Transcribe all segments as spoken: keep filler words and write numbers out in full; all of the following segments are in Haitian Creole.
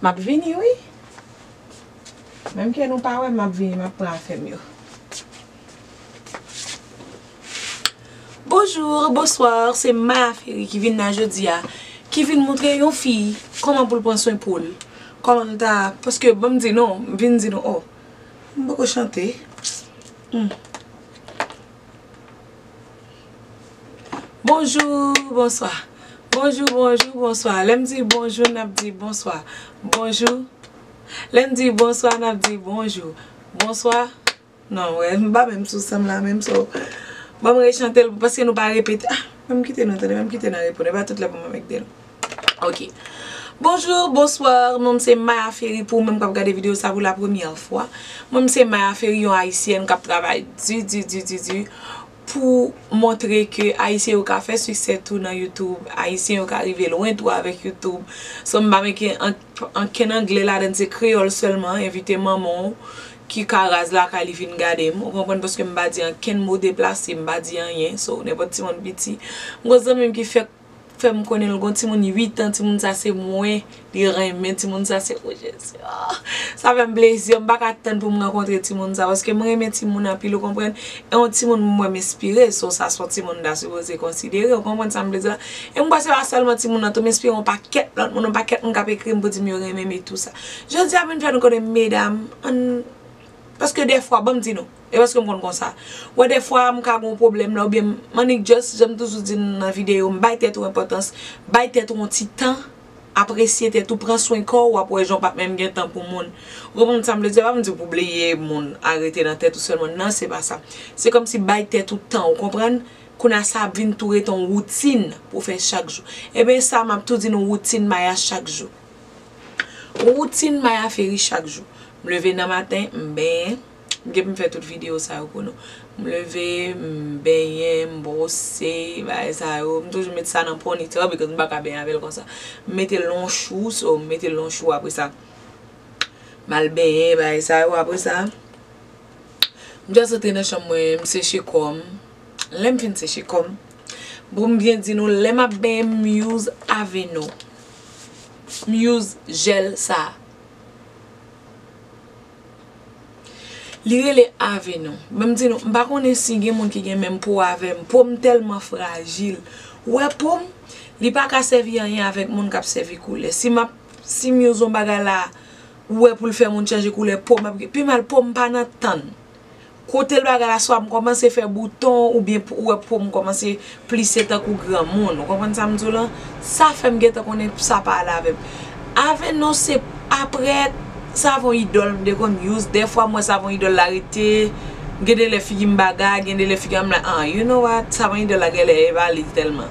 M ap vini, wi. Menm ke nou pa wè m, m ap vini, m ap pran afè m yo. Bonjou, bonswa, se Maya Ferry ki vin la jodi a, ki vin montre yon fi kòman pou l pran swen po l. Kòman l ta, paske ban m di nou, m vin di nou, oh, m poko chante. Hmm. Bonjou, bonswa. Bonjou, bonjou, bonswa. Lè m di bonjou, n ap di bonswa. Bonjou. Lè m di bonswa, n ap di bonjou. Bonswa. Non, wè, m pa menm sou san m la menm, so, ban m rechante l, paske nou pa repete. Ah, ban m kite nou, tande, ban m kite n reponn. E pa tout lè pou m ap mèt de l. Ok. Bonjou, bonswa, non m se Maya Ferry, pou ou menm k ap gade videyo sa pou la premyè fwa. Mwen m se Maya Ferry, yon ayisyèn k ap travay di, di, di, di, di, pou montre ke ayisyen yo ka fè siksè tou nan YouTube, ayisyen yo ka rive lwen tou avèk YouTube. So, m pa menm ke an-, ankenn anglè ladan, se kreyòl sèlman, envite manman w ki ka raz lakay li vin gade m, ou konprann, paske m pa di ankenn mo deplase, m pa di anyen, so, nenpòt timoun piti. M gon zanmi m ki fèk fè m konnen l gon timoun uit an, timoun sa se mwen li renmen, timoun sa se, o Jezi, ah, sa fè m plezi, m pa ka tann pou m rankontre timoun sa, paske m renmen timoun anpil, ou konprann, e yon timoun m wè m enspire, so sa se yon timoun m ta sipoze konsidere, ou konprann sa m vle di la, e m kwè se pa sèlman timoun nan tou, m enspire yon pakèt lòt moun, yon pakèt moun k ap ekri m pou di m yo renmen m e tou sa. Jodi a vin fè nou konnen medam, ann, paske dèfwa, ban m di nou, e paske m konn konsa. Wè, dèfwa, m ka gon pwoblèm la, oubyen m annik just, jan m toujou di n nan videyo, m bay tèt ou enpòtans, bay tèt ou yon ti tan, apresye tèt ou, pran swen kò w, w ap wè jan w p ap menm gen tan pou moun. Ou konprann sa m vle di a? Pa m di w pou bliye moun, arete nan tèt ou sèlman. Non, se pa sa. Se kòmsi bay tèt ou tan, ou konprann? Kounye a sa ap vin tou rete yon woutin pou w fè chak jou. Ebyen, sa m ap tou di nou, woutin Maya chak jou. Woutin Maya Ferry chak jou. M leve nan maten, m benyen. M gen pou m fè tout videyo sa yo pou nou. M leve, m benyen, m bwose, bagay sa yo. M toujou met sa nan ponytail, because m pa ka benyen avè l konsa. M mete l nan yon chou, so m mete l nan yon chou apre sa. M al benyen, bagay sa yo, apre sa. M just antre nan chanm mwen, m seche kò m. Lè m fin seche kò m, pou m byen di nou, lè m ap benyen, m use Aveno. M use jèl sa. Li rele Aveno. Ban m di nou, m pa konnen si gen moun ki gen menm po avè m. Po m tèlman frajil. Ou wè po m, li pa ka sèvi anyen avèk moun k ap sèvi koulè. Si m ap, si m use yon bagay la, ou wè pou l fè moun chanje koulè po m ap gen. Pi mal, po m pa nan tann. Kote l bagay la, swa m kòmanse fè bouton, oubyen pou, ou wè po m kòmanse plise tankou granmoun. Ou konprann sa m di w lan? Sa fè m gentan konnen sa pa ale avè m. Aveno se apre Savon Idol m te konn use. Dèfwa m wè Savon Idol la rete. Gen de lè figi m bagay, gen de lè figi m la, ah, you know what? Savon Idol la genlè e pa li tèlman.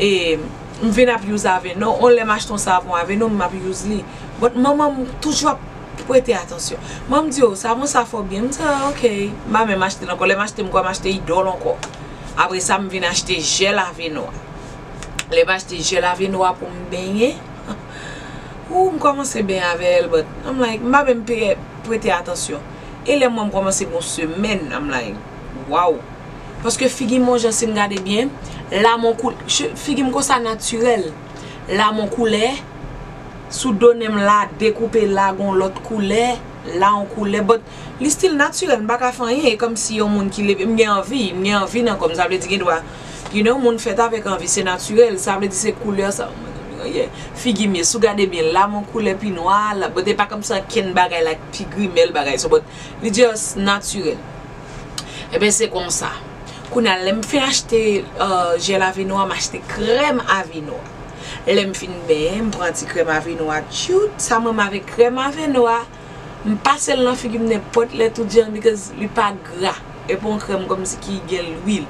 E m vin ap use Aveno. On lè m achte yon savon Aveno, m ap use li. But manman m toujou ap prete atansyon. Manman m di, "Oh, savon sa fò byen." M di, "Ah, ok." M pa menm achte l ankò. Lè m achte, m kwè m achte Idol ankò. Apre sa, m vin achte jèl Aveno a. Lè m achte jèl Aveno a pou m benyen, ou, m kòmanse benyen avè l, but I'm like, m pa menm pe-, prete atansyon. E lè m wè m kòmanse gon semèn, I'm like, wow. Paske figi m yon jan, si n gade byen, la m yon koul-, che-, figi m konsa natirèl. La m yon koulè, sou do nen m la, dekoupe la, gon lòt koulè, la yon koulè, but li still natirèl, m pa ka fè anyen, e kòmsi yon moun ki leve, m gen anvi, m gen anvi nan kò m, sa vle di gen dwa, you know, moun fèt avèk anvi, se natirèl, sa vle di se koulè sa, yeah, figi m ye, si w gade byen, la m yon koulè pi nwa, la, but e pa kòmsi ankenn bagay la pi grimèl bagay, so, but li just natirèl. Ebyen, se konsa. Kounye a, lè m fin achte, euh, jèl Aveno a, m achte krèm Aveno a. Lè m fin benyen, m pran ti krèm Aveno a, tchout, sa m renmen avèk krèm Aveno a, m pase l nan figi m nenpòt lè tout jan, because li pa gra. E pa yon krèm kòmsi ki gen lwil.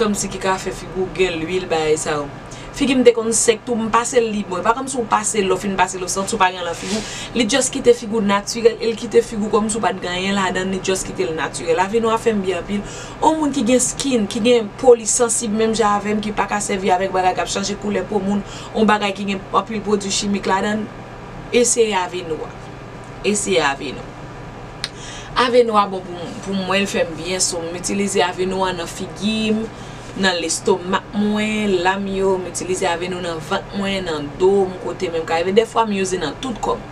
Kòmsi ki ka fè figi w gen lwil, bagay sa yo. Figi m te konn sèk tou, m pase l li bon. E pa kòmsi w pase l, lè w fin pase l, ou santi w pa gen anyen nan figi w. Li just kite figi w natirèl, e l kite figi w kòmsi w pa t gen anyen ladan l, li just kite l natirèl. Aveno a fè m byen anpil. Yon moun ki gen skin, ki gen po li sansib menm jan avè m, ki pa ka sèvi avèk bagay k ap chanje koulè po moun, yon bagay ki gen anpil pwodui chimik ladan l, eseye Aveno a. Eseye Aveno. Aveno a bon pou m, pou mwen, l fè m byen, so m itilize Aveno a nan figi m, nan lestomak mwen, lam yo, m itilize Aveno nan vant mwen, nan do m, kote menm ka rive. Dèfwa m use nan tout kò m.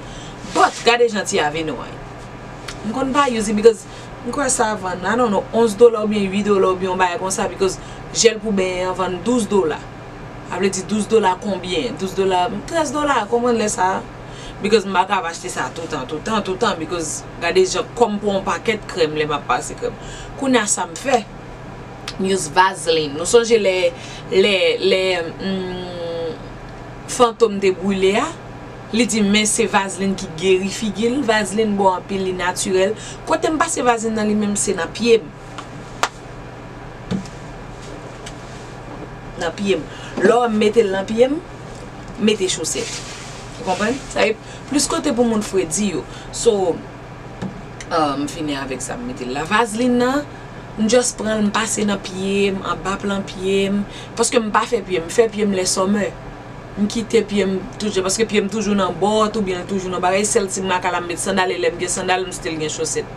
But, gade jan ti Aveno an ye. M konn pa use it because m kwè sa vann, I don't know, onz dola oubyen uit dola oubyen yon bagay konsa, because jèl pou benyen an vann douz dola. Sa vle di douz dola konbyen? Douz dola, trèz dola, konprann lè sa a. Because m pa ka ap achte sa toutan, toutan, toutan, because gade jan kòm pou yon pakèt krèm lè m ap pase krèm. Kounye a sa m fè, m use Vaseline. Nou sonje lè, lè, lè, hmm, Fantom te brile a? Li di men se Vaseline ki geri figi l. Vaseline bon anpil, li natirèl. Kote m pase Vaseline nan li menm se nan pye m. Nan pye m. Lè w wè m mete l nan pye m, mete chosèt. Ou konprann? Sa e plis kote pou moun fredi yo. So, ah, m fini avèk sa, m mete l la. Vaseline nan, m just pran l, m pase nan pye m, anba plan pye m. Paske m pa fè pye m, m fè pye m lè summer. M kite pye m toujou, paske pye m toujou nan bòt oubyen l toujou nan bagay. Sèl si m lakay la m met sandal, e lè m gen sandal, m still gen chosèt.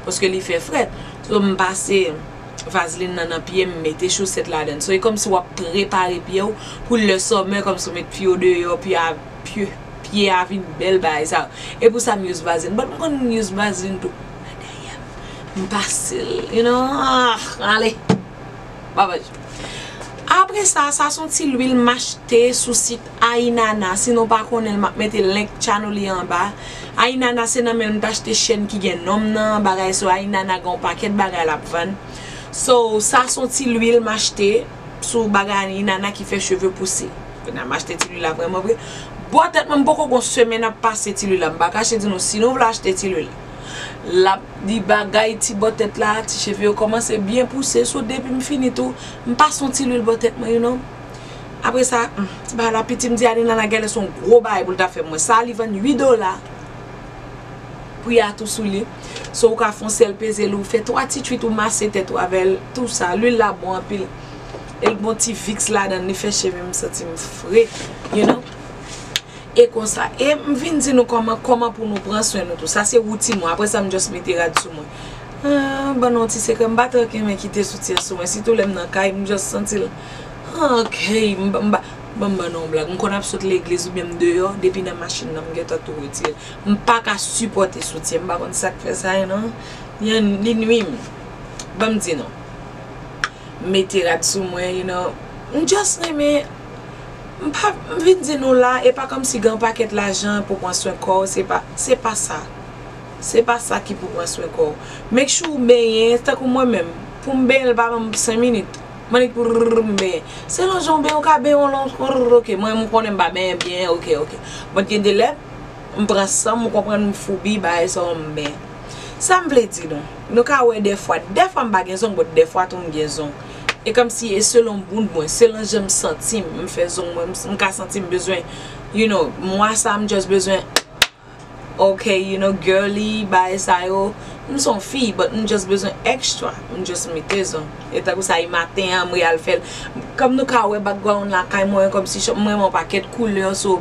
Paske li fè frèt. So, m pase Vaseline nan nan pye m, mete chosèt ladan. So, e kòmsi w ap prepare pye w pou lè summer, kòmsi w met pye w deyò, pye a, pye, pye a vin bèl bagay sa. E pou sa m use Vaseline. But m konn use Vaseline tou nan dèyè m. M pase l, you know, ah, ale. Babay. Apre sa, sa se yon ti lwil m achte sou sit Ainana. Si nou pa konnen l, m ap mete link channel li anba. Ainana se nan men l m t achte chèn ki gen non m nan, bagay sou Ainana gen yon pakèt bagay l ap vann. So, sa se yon ti lwil m achte sou bagay Ainana ki fè cheve pouse. Kounye a m achte ti lwil la vrèman vre. Bò tèt mwen, m poko gon semèn ap pase ti lwil la. M pa kache di nou, si nou vle achte ti lwil la, l ap di bagay ti bò tèt la, ti cheve yo kòmanse byen pouse. So, depi m fini tou, m pase yon ti lwil bò tèt mwen, you know. Apre sa, hmm, ti bagay la piti, m di Ainana genlè se yon gwo bagay pou l ta fè mwen. Sa, li vann uit dola. Pri a tou sou li. So, ou ka fè yon sèl peze l, ou fè twa ti twit, ou mase tèt ou avè l, tou sa. Lwil la bon anpil. E l bon ti viks ladan l, li fè cheve m santi m fre, you know. E konsa. E m vin di nou kòman, kòman pou nou pran swen nou tou. Sa se woutin mwen. Apre sa, m just mete rad sou mwen. Ah, ban nou yon ti sekrè. M pa trè renmen kite soutyen sou mwen. Sitou lè m nan kay, m just santi l. Ok, m, m, m, ban m ban nou yon blag. M konn ap sot legliz oubyen m deyò, depi nan machin nan, m gentan tou retire l. M pa ka sipòte soutyen. M pa konn sa k fè sa, non. Li, li nwi m. Ban m di nou. M mete rad sou mwen, you know. M just renmen, m pa, m vin di nou la, e pa kòmsi gen yon pakèt lajan pou pran swen kò w, se pa, se pa sa. Se pa sa ki pou pran swen kò w. Make sure w benyen, tankou mwen menm. Pou m benyen, l pa ban m senk minit. M annik pou m benyen. Selon jan w benyen, w ka benyen yon lon, ok. Mwen, m konnen m pa benyen byen, ok, ok. But gen de lè, m pran san m, ou konprann, m foubi, bagay sa yo, m benyen. Sa m vle di nou, nou ka wè dèfwa, dèfwa m pa gen zong, but dèfwa tou m gen zong. E kòmsi e selon mood mwen, selon jan m santi m, m fè zong mwen, m, m ka santi m bezwen, you know, mwa sa m just bezwen, ok, you know, girly, bagay sa yo. M se yon fi, but m just bezwen extra. M just mete zong. E tankou sa, e maten an, m re al fè l. Kòm nou ka wè background lakay mwen, kòmsi mwen renmen yon pakèt koulè, so,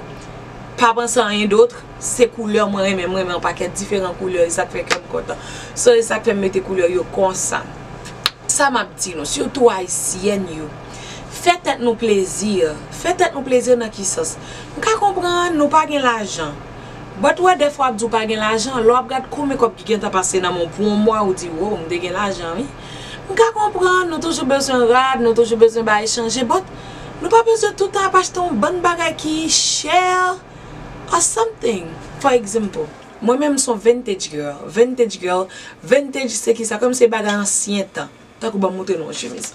pa panse anyen dòt. Se koulè mwen renmen, mwen renmen yon pakèt diferan koulè, e sa k fè kè m kontan. So, e sa k fè m mete koulè yo konsa. Sa m ap di nou, sitou ayisyèn yo, fè tèt nou plezi. Fè tèt nou plezi nan ki sans? M ka konprann nou pa gen lajan. But ou wè dèfwa w ap di w pa gen lajan, lè w ap gad konbyen kòb ki gentan pase nan men w pou yon mwa, ou di, "Wow, m te gen lajan, wi." M ka konprann, nou toujou bezwen rad, nou toujou bezwen bagay chanje, but nou pa bezwen tout tan ap achte yon bann bagay ki chè or something. For example, mwen menm m se yon vintage girl. Vintage girl, vintage se ki sa? Kòm se bagay ansyen tan. Tankou ban m montre nou yon chemiz.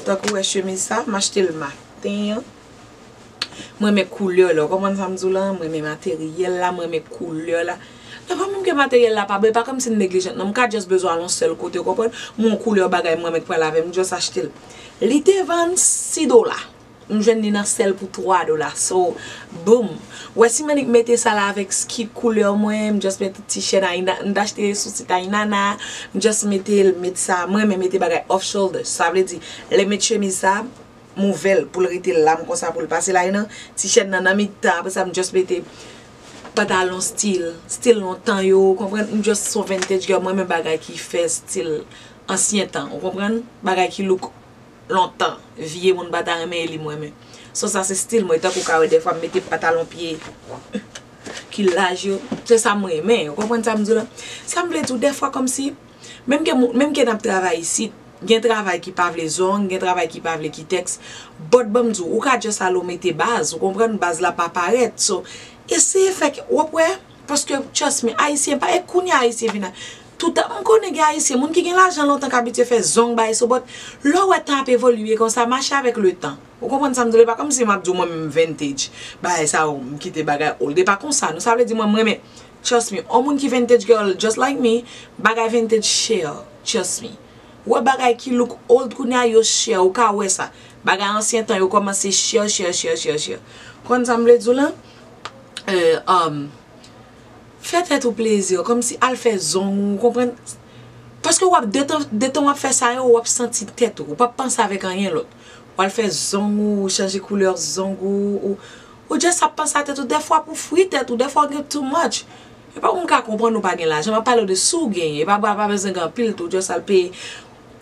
Tankou wè chemiz sa, m achte l maten an. Mwen renmen koulè la, ou konprann sa m di w la? Mwen renmen materyèl la, mwen renmen koulè la. Nan pa menm ke materyèl la pa bèl, pa kòmsi m neglijant, non, m ka just bezwen al yon sèl kote, ou konprann? Mwen yon koulè bagay mwen renmen k pral avè m, m just achte l. Li te vann sis dola. M jwenn li nan sèl pou twa dola. So, boom. Wè si m annik mete sa la avèk skit koulè mwen, m just mete ti chèn Aina, m t achte sou sit Ainana, m just mete l, met sa, mwen renmen mete bagay off shoulder. Sa vle di, lè m met chemiz sa, m ouvè l pou l rete lam konsa pou l pase la, you know, ti chèn nan nan mitan, apre sa m just mete pantalon stil, stil lontan yo, ou konprann? M just se yon vintage girl, mwen renmen bagay ki fè stil ansyen tan, ou konprann? Bagay ki look lontan, vye moun pa ta renmen e li m renmen. So sa se stil mwen, tankou w ka wè dèfwa m mete patalon pye ki laj yo, se sa m renmen, ou konprann sa m di w la? Sa m vle di w, dèfwa kòmsi, menm ke, menm ke n ap travay isit, gen travay ki pa vle zong, gen travay ki pa vle kitèks, but ban m di w, ou ka just ale w mete baz, ou konprann, baz la pa parèt, so, eseye fè, w ap wè, paske, trust me, Ayisyen pa, e kounye a Ayisyen vin a, toutan, m konnen gen Ayisyen, moun ki gen lajan lontan k abitye fè zong bagay so, but lè w wè tan ap evolye konsa, mache avèk le tan. Ou konprann sa m di w, e pa kòmsi m ap di w mwen menm vintage, bagay sa yo, m kite bagay old, e pa konsa, non, sa vle di mwen, m renmen, trust me, on moun ki vintage girl, just like me, bagay vintage chè, trust me. Ou wè bagay ki look old kounye a yo chè, ou ka wè sa. Bagay ansyen tan yo kòmanse chè, chè, chè, chè, chè. Konn sa m vle di w lan? Euh, um, fè tèt ou plezi, kòmsi al fè zong ou, konprann? Paske w ap detan, detan w ap fè sa yo, w ap santi tèt ou, ou p ap panse avèk anyen lòt. W al fè zong ou, ou chanje koulè zong ou, ou, ou just ap panse a tèt ou, dèfwa pou fri tèt ou, dèfwa w gen too much. E pa pou m ka konprann ou pa gen lajan, m ap pale w de si w genyen, e pa, pa, pa bezwen gen anpil tou, just al peye.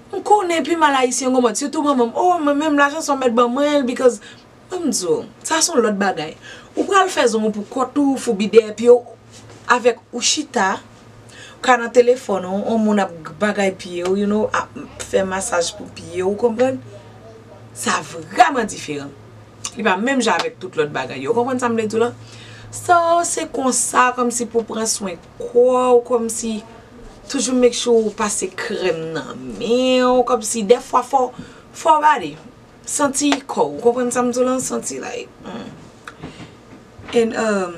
M konnen pi mal Ayisyen gon mòd, sitou manman m, oh, mwen menm lajan sa w mèt ban mwen l, because, ban m di w, sa se yon lòt bagay. Ou pral fè zong ou pou kont ou, foubi dèyè pye w, avèk ou chita, ou ka nan telefòn ou, yon moun ap bagay pye w, you know, ap fè masaj pou pye w, ou konprann? Sa vrèman diferan. Li pa menm jan avèk tout lòt bagay yo. Ou konprann sa m vle di w lan? So, se konsa, kòmsi pou pran swen kò w, kòmsi toujou make sure ou pase krèm nan men w, kòmsi dèfwa fò, fò w bade. Santi kò w. Ou konprann sa m di w lan? Santi, like, mm. And, um,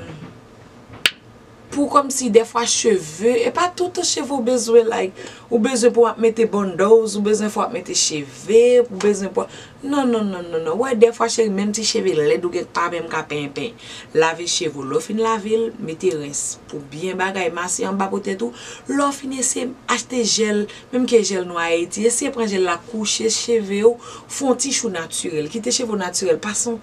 pou kòmsi dèfwa cheve, e pa tout cheve w bezwen, like, ou bezwen pou w ap mete bundles, ou bezwen fò w ap mete cheve, ou bezwen pou, non, non, non, non, non. Wè, dèfwa, cheri, menm ti cheve lèd ou gen pa menm ka penyen, penyen. Lave cheve w. Lè w fin lave l, mete rens pou byen bagay, mase anba po tèt ou. Lè w fin eseye achte jèl, menm ke jèl nou Ayiti, eseye pran jèl la, kouche cheve w, fè yon ti chou natirèl. Kite cheve w natirèl, pase yon